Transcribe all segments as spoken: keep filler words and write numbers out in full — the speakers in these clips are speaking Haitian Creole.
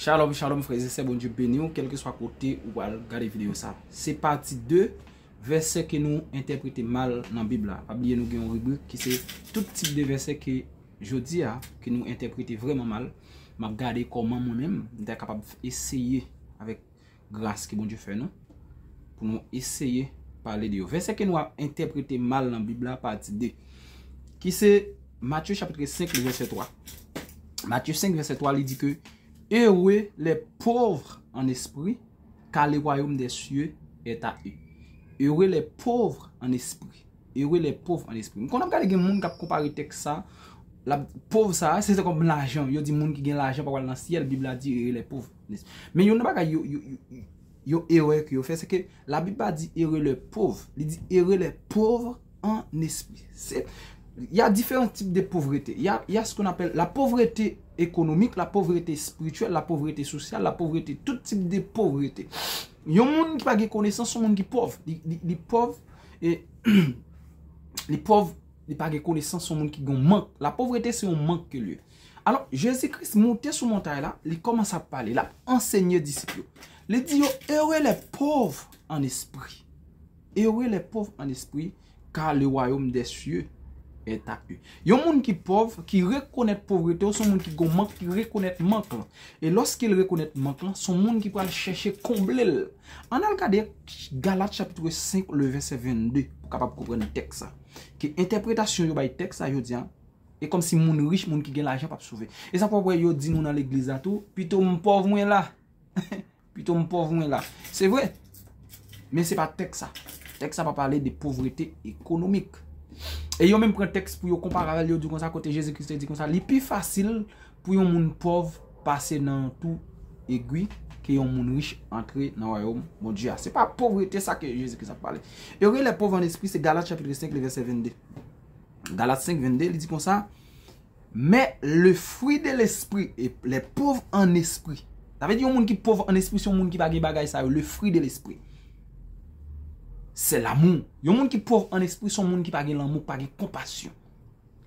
Shalom, shalom, frè e sè, Bondye beni w, kèlkeswa kote ou pral gade videyo sa. Se pati de, vèsè ke nou entèprete mal nan Bib la. Pa bliye nou gen yon ribrik ki se tout tip de vèsè ke jodi a, ke nou entèprete vrèman mal. M ap gade kòman mwen menm, m ta kapab eseye avèk gras ke Bondye fè nou, pou nou eseye pale de yo. Vèsè ke nou ap entèprete mal nan Bib la, pati de, ki se Matye chapit senk, vèsè twa. Matye senk, vèsè twa, li di ke, Heureux les pauvres en esprit, car le royaume des cieux est à eux. Heureux les pauvres en esprit. Heureux les pauvres en esprit. M konn ap gade gen moun k ap konpare tèks sa, la, pòv sa, se tankou lajan. Yo di moun ki gen lajan pa pral nan syèl, Bib la di heureux les pauvres. Men youn nan bagay yo, yo, yo, yo erè ke yo fè, se ke Labib pa di heureux les pauvres, li di heureux les pauvres en esprit. Se, il y a différents types de pauvreté. Il y a, il y a ce qu'on appelle la pauvreté économique, la pauvreté spirituelle, la pauvreté sociale, la pauvreté, tout type de pauvreté. Yon moun ki pa gen konesans, se yon moun ki pòv. Li, li, li pòv, e li pòv, li pa gen konesans, se yon moun ki gen mank. La pauvreté, se yon mank ke l ye. Alò, Jezi Kris moute sou montay la, li kòmanse ap pale, l ap ansenye disip yo. Li di yo, Heureux les pauvres en esprit. Heureux les pauvres en esprit, car le royaume des cieux est à eux. Yon moun ki pòv, ki rekonèt povrete, se yon moun ki gen mank, ki rekonèt mank lan. E lòske l rekonèt mank lan, se yon moun ki pral chèche konble l. Ann al gade Galat chapit senk, le vèsè vennde, pou kapab konprann tèks sa. Ke entèpretasyon yo bay tèks sa jodi a, e kòmsi moun rich, moun ki gen lajan p ap sove. E sa k fè w wè yo di nou nan legliz la tou, pito m pòv mwen la. Pito m pòv mwen la. Se vre. Men se pa tèks sa. Tèks sa pa pale de povrete ekonomik. E yo menm pran tèks pou yo konpare avè l, yo di konsa, kote Jezi Kris te di konsa, li pi fasil pou yon moun pòv pase nan yon twou egwi ke yon moun rich antre nan wayòm Bondye a. Se pa povrete sa ke Jezi Kris ap pale. Heureux les pauvres en esprit, se Galat chapit senk, le vèsè vennde. Galat senk vennde, li di konsa, Mais le fruit de l'esprit, et les pauvres en esprit. Sa vle di yon moun ki pòv an espri, se yon moun ki pa gen bagay sa yo, le fruit de l'esprit. Se lanmou. Yon moun ki pòv an espri, se yon moun ki pa gen lanmou, pa gen konpasyon.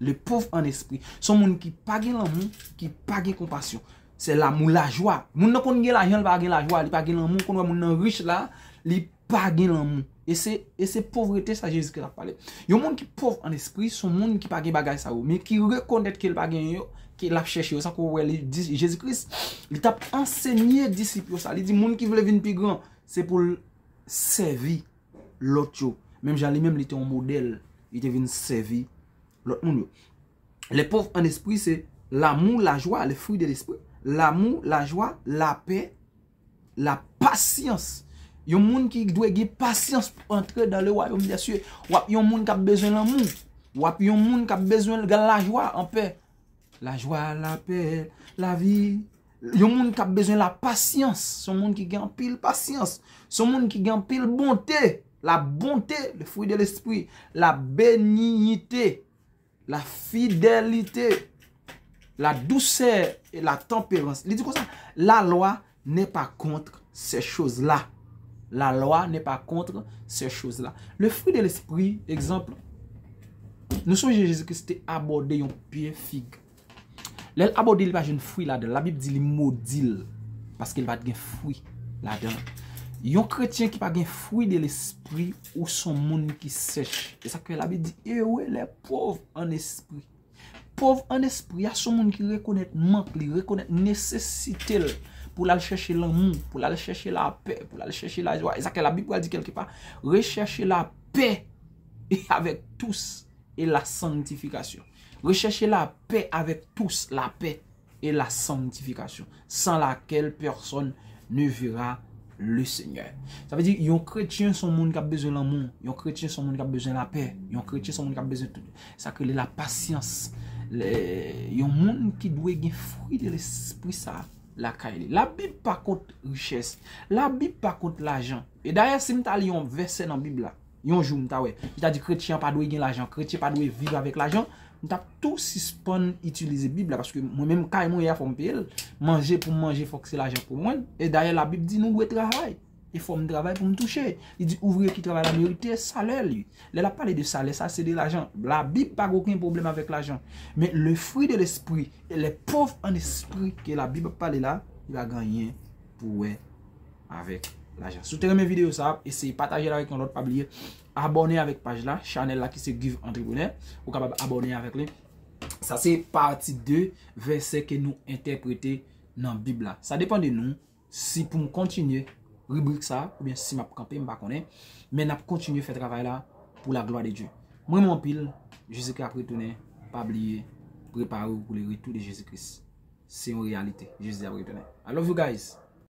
Le pauvre en esprit, se yon moun ki pa gen lanmou, ki pa gen konpasyon. Se lanmou, lajwa. Moun nan konn gen lajan, li pa gen lajwa, li pa gen lanmou, konn wè moun nan rich la, li pa gen lanmou. E se, e se povrete sa Jezi Kris ap pale. Yon moun ki pòv an espri, se yon moun ki pa gen bagay sa yo, men ki rekonèt ke l pa gen yo, ke l ap chèche yo. Sa ke w wè li di, Jezi Kris, li t ap ansenye disip yo sa. Li di, moun ki vle vin pi gran, se pou l sèvi lòt yo. Menm jan li menm, li te yon modèl, li te vin sèvi lòt moun yo. Les pauvres en esprit, se lanmou, lajwa, le fruit de l'esprit. Lanmou, lajwa, lapè, la pasyans. Yon moun ki dwe gen pasyans pou antre dans le royaume des cieux. W ap yon moun k ap bezwen lanmou. W ap yon moun k ap bezwen gen lajwa, anpè. Lajwa, lapè, lavi. Yon moun k ap bezwen la pasyans. Se yon moun ki gen anpil pasyans. Se yon moun ki gen anpil bonte. La bonté, le fruit de l'esprit. La bénignité. La fidélité, la douceur et la tempérance. Li di konsa, la loi n'est pas contre ces choses-là. La loi n'est pas contre ces choses-là. Le fruit de l'esprit, egzanp, nou sonje Jezi Kris te abòde yon pye fig. Lè l abòde, li pa jwenn fwi ladan l. Labib di li modi l, paske l pa t gen fwi ladan l. Yon kretyen ki pa gen fwi de lespri, ou se yon moun ki sèch. E sa k fè Labib di, heureux les pauvres en esprit. Pòv an espri a, se yon moun ki rekonèt mank li, rekonèt nesesite l, pou l al chèche lanmou, pou l al chèche lapè, pou l al chèche lajwa. E sa k fè Labib pral di kèlkepa, recherchez la paix avec tous et la sanctification. Recherchez la paix avec tous, la paix et la sanctification, sans laquelle personne ne verra le Seigneur. Sa vle di, yon kretyen se yon moun k ap bezwen lanmou, yon kretyen se yon moun k ap bezwen lapè, yon kretyen se yon moun k ap bezwen tout. Sa k rele la pasyans. Lè, yon moun ki dwe gen fwi de lespri sa lakay li. Labib pa kont richès. Labib pa kont lajan. E dayè, si m ta li yon vèsè nan Bib la, yon jou m ta wè, li ta di kretyen an pa dwe gen lajan, kretyen pa dwe viv avèk lajan, m t ap tou sispann itilize Bib la, paske mwen menm kay mwen ye a fò m peye l, manje pou m manje fòk se lajan pou mwen, e dayè Labib di nou dwe travay, e fò m travay pou m touche. Li di ouvriye ki travay la merite salè li. Lè l ap pale de salè, sa se de lajan. Labib pa gen okenn pwoblèm avèk lajan. Men le fruit de l'esprit, les pauvres en esprit ke Labib ap pale la, li pa gen anyen pou wè avèk lajan. Si w te renmen videyo sa, eseye pataje l avèk yon lòt, pa bliye abòne avèk paj la, chanèl la ki se Give Entrepreneur. Ou kapab abòne avèk li. Sa se pati de vèsè ke nou entèprete nan Bib la. Sa depann de nou si pou m kontinye ribrik sa, oubyen si m ap kanpe, m pa konnen. Men n ap kontinye fè travay la pou la glwa de Dye. Mwen renmen anpil, Jezikri ap retounen, pa bliye, prepare w pou le retou de Jezikri. Se yon reyalite, Jezi ap retounen. I love you guys.